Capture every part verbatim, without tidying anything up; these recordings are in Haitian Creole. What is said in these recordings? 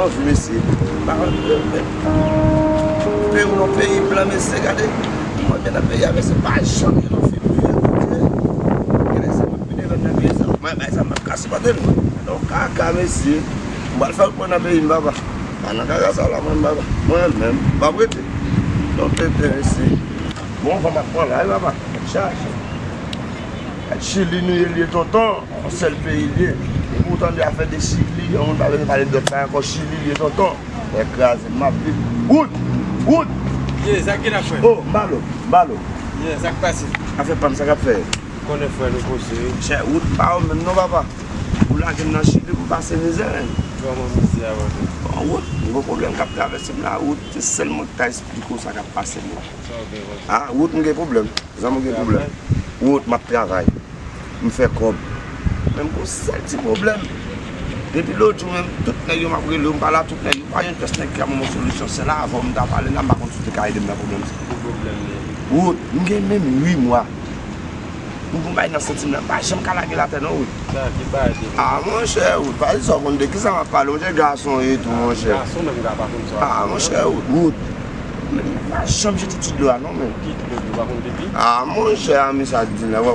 Mesye, pa, peyi w nan peyi blan, mesye, gade. Mwen vin nan peyi a, mesye, pa janm gen yon fim byen, Bondye. Gen lè se mwen ki devan nan peyi sa. Mwen, bay sa, m ap kase pòte l, mwen. Non, kaka, mesye. M pral fè wout mwen nan peyi m, papa. Pa nan kaka sa la, mwen, papa. Mwen menm, m ap rete. Non, pepe, mesye. Bon, van m ap pran la, wi, papa. Tèt chaje. Tèt Chili nou ye, li ye, tonton. Yon sèl peyi l ye. Depi w tande afè de Chili, yon moun pa vin pale dòt bagay ankò, Chili l ye, tonton. Fè kraze, m ap viv. Wout! Wout! Ye, sa k gen la, frè? Oh, m ba l, m ba l. Ye, sa k pase? Afè pa m, sa k ap fè? Konnen frè nou poze. Chè, wout pa ou menm non, papa. Ou lage m nan Chili pou m pase mizè, menm. Kòman mizè a, papa? Bon, wout, m gon pwoblèm k ap travèse m la, wout. Se sèl mwen k ta esplike w sa k ap pase m la. Sa w gen konsa? Ah, wout, m gen pwoblèm. Zanmi w gen pwoblèm. Travay? Wout, m ap travay. M fè kòb. Men m gon sèl ti pwoblèm. Depi lòt jou menm, tout nèg yo m ap rele yo, m pale a tout nèg yo, pa yon pyès nèg ki ka ban mwen solisyon. Sèl avè w m ta pale la, m pa konn si w te ka ede m nan pwoblèm sa. Ki pwoblèm li ye? Wout, m gen menm uit mwa. M gon bagay nan senti m la, m pa janm ka lage l atè non, Wout. Sa, ki bagay de... Ah, monchè, Wout, pa di sa w konn de kisa m ap pale, monchè, gason e tou, monchè. Gason menm ka pa konn sa w ap pale. Ah, monchè, Wout, Wout. Men m pa janm jete ti dlo a non, men. Ki dlo, ou pa konn pipi? Ah, monchè, a, men sa di la, w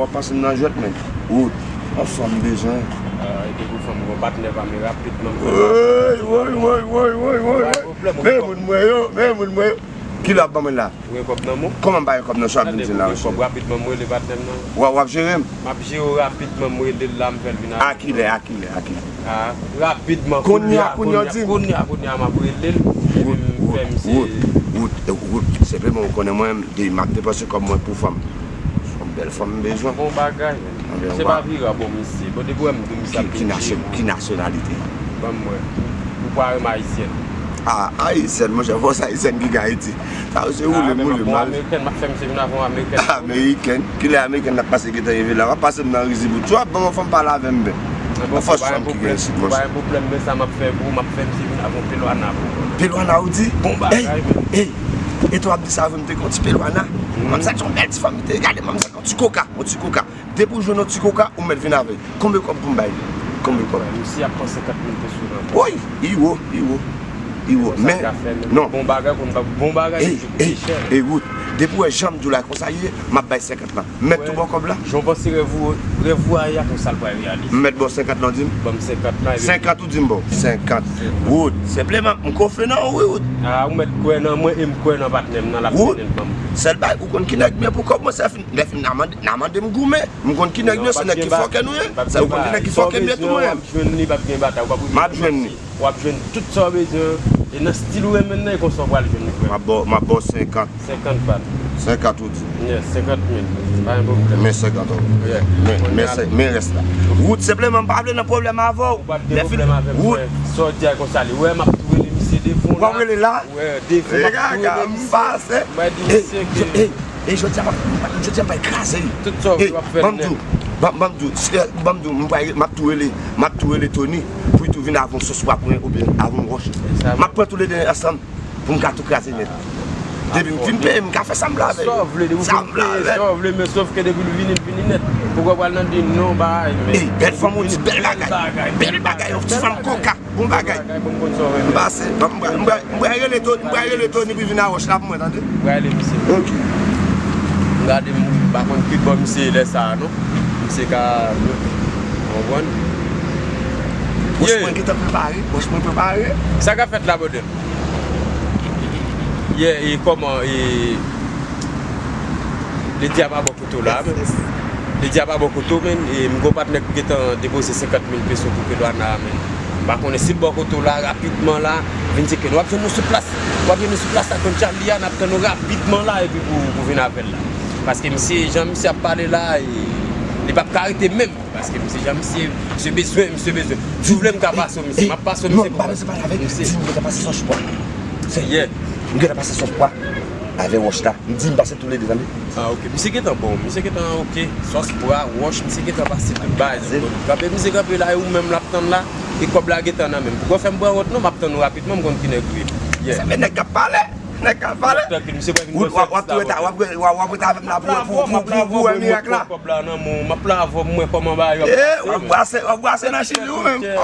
ap pase m nan jwèt, men. Wout, yon fanm m bezwen. Ah, e te pou fanm, gon patnè pa m, e rapidman m fè l. Woy, woy, woy, woy, woy, woy. Pa gen pwoblèm, men moun mwen yo, men moun mwen yo. Kilè w ap ban mwen la? Ou gen kòb nan men w? Kòman m pa gen kòb nan men w, w ap vin di m la, monchè? Rapidman, m rele patnè m nan. W ap, w ap jere m? M ap jere w rapidman, m rele l la, m fè l vin avè m. A kilè, a kilè, a kilè? A, rapidman, kounye a, kounye a, kounye a, kounye a, m ap rele l, epi m fè misye. Wout, Wout, Wout, senpleman ou konnen mwen, m ap depanse kòb mwen pou fanm. Se yon bèl fanm m bezwen. Bon bagay, men. Se pa vire a bò misye. Bon, depi w wè m di w misye ap vin jere w. Ki nasyonalite? Ban m wè. Ou pa renmen ayisyèn? Ah, ayisyèn, monchè, fòs ayisyèn ki gen Ayiti. Sa yo se woule m woule m al. Amerikèn, m ap fè misye vin avè yon amerikèn. Amerikèn? Kilè amerikèn ap pase gentan rive la? W ap pase m nan rizibout. W ap ban m yon fanm pale avè m, ben. Fòs fanm ki gen isit, monchè. Pa gen pwoblèm, men sa m ap fè pou ou, m ap fè misye vin avè yon pelwana pou ou. Pelwana, ou di? Bon bagay, men. Ey, ey, e tou w ap di sa vre, m te gen yon ti pelwana. Manmzèl se yon bèl ti fanm li te ye. Gade manmzèl, yon ti koka, yon ti koka. Depi w jwenn yon ti koka, ou mèt vin avè l. Konbyen kòb pou m bay li? Konbyen kòb? Misye ap pran senkant mil peso nan men. Woy! Iwo, iwo, iwo. Men, non. Bon bagay, bon bagay, ey, ey, Wout. Depi w wè jan m di w la, konsa l ye, m ap bay senkant lan. M mèt tou ba w kòb la? Jan w panse rèv ou, rèv ou a ye a, konsa l pral reyalize. M mèt ba w senkant lan, w di m? Ban m senkant lan, epi senkant ou di m ba w? Senkant. Wout, senpleman, m konfye nan ou, wi, Wout. Ah, ou mèt kwè nan mwen e m kwè nan patnè m nan, l ap mennen l ban m. Sèl bagay, ou konn ki nèg m ye pou kòb mwen, se fin, lè fin nan mande, nan mande m goumen. M konn ki nèg nou ye, se nèg ki fòkè nou ye. Sa ou konn ki nèg ki fòkè m ye tou mwen. W ap jwenn li, p ap gen batay, ou p ap oblije. M ap jwenn li. W ap jwenn tout sa w bezwen. E nan stil ou renmen nan, e konsa w pral jwenn li, frè. M ap ba w, m ap ba w senkant. Senkant bat. Senkant ou di. Yes, senkant mil. Pa gen pwoblèm. Men senkant ou. Yeah. Men, men rès la. Wout, senpleman, m pa vle nan pwoblèm avè w. Ou p ap gen pwoblèm avè m, frè. Sa w di a konsa li. Ou wè, m ap tou rele misye devan w la. W ap rele la? Wè, devan m ap tou rele misye. M ap di misye ke E jodi a, m ap, jodi a, m pral kraze l. Tout sa w vle w ap fè l nèt. Ban m di w, ban m di w, m ap tou rele, m ap tou rele Tony pou li tou vin avè yon sòs pwa pou mwen oubyen avè yon wòch. M ap pran toulede ansanm pou m ka tou kraze nèt. Depi m fin peye, m ka fè sa m vle avè l. Sa w vle, depi w fin peye, sa w vle, men sòf ke depi l vini, l vini nèt. Poukò w pral nan di non, bay, men. Ey, bèl fanm, ou di bèl bagay. Bèl bagay, yon ti fanm koka. Bon bagay. M pase, m pral, m pral, m pral rele Tony, m pral rele Tony pou vin a wòch la pou mwen, tande? M pral rele misye. Ok. M gade, m pa konn ki bò misye ye lè sa a, non. Misye ka, ou konprann? Wòch mwen gentan prepare, wòch mwen prepare. Sa k ap fèt la, brother? Yeah, e kòman, e, Lady a pa bò kote w la, men. Lady a pa bò kote w, men. E m gon patnè ki gentan depoze senkant mil peso pou Pelwana a, men. M pa konnen si l bò kote w la, rapidman la, vin tcheke nou. W ap jwenn nou sou plas. W ap jwenn nou sou plas la, konn Charlie a, n ap tann nou rapidman la, epi pou, pou vin avè l la. Paske misye, jan misye ap pale la, e, li p ap ka rete menm. Paske misye, jan misye, misye bezwen, misye bezwen. Si w vle, m ka pase w misye. M ap pase w misye. Non, m pa bezwen pale avè l. Di m gentan pase sòs pwa. Yeah. M gentan pase sòs pwa avè wòch la. M di m pase toulede, tande. Ah, ok. Misye gentan bon. Misye gentan ok. Sòs pwa, wòch, misye gentan pase tout bagay. Kanpe, misye kanpe la, e ou menm l ap tann la, e kòb la gentan nan men m. Poukò fè m pran wont non, m ap tann ou rapidman, m konn ki nèg ou ye. Yeah. Se men nèg k ap pale. Nèg k ap pale. Trankil, misye pral vin fè sèvis la, w ap, w ap, w ap rete avè m la pou, pou, pou, pou, pou wè mirak la. M ap la avè w, m wè kòb la nan men w, m ap la avè w, m wè kòman bagay yo ap pase. W ap brase, w ap brase nan Chili ou menm.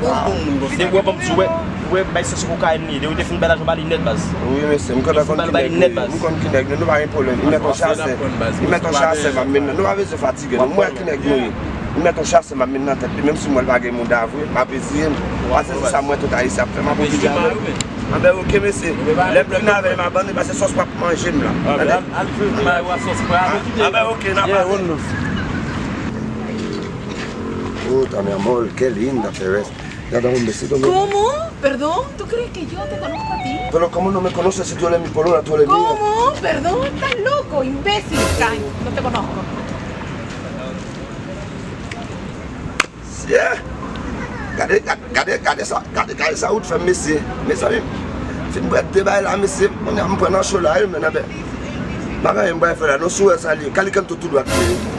bon, bon moun konsa. Depi w wè, ban m di w, wè, wè, bay sans kokayin li. Depi w te fin bay lajan ba li nèt, baz. Wi, mesye, m konn konn ki nèg nou ye. M konn ki nèg nou, nou pa gen pwoblèm. Li mèt yon chasè. Li mèt yon chasè, m ap mennen. Nou pa bezwen fatige, nou. M wè ki nèg nou ye. Li mèt yon chasè, m ap mennen nan tèt li. Menm si m wè l pa gen mouda vre, m ap eziye m. Pase se sa m wè tout Ayisyen ap fè, m ap oblije avè l. Anben, oke, mesye. Lè m fin avè l, m abandone, pase sòs pa pou manje m la. Tande? Anben, oke, n ap pale. Oh, ta mi amor, qué linda te ves. Ya da un besito, mi. ¿Cómo? ¿Perdón? ¿Tú crees que yo te conozco a ti? Pero ¿cómo no me conoces si tú eres mi polola, tú eres mía? ¿Cómo? ¿Perdón? ¿Estás loco, imbécil? Ay, no te conozco. Yeah. Gade, gade, gade, gade sa, gade, gade sa ou t fè m, mesye. Mezanmi, fin bwè de bay la, mesye. Kounye a m pran nan cho la, wi, men anben. M pa konn m pral fè la, non, si w wè sa li ye. Kalikanto tou dwat li ye.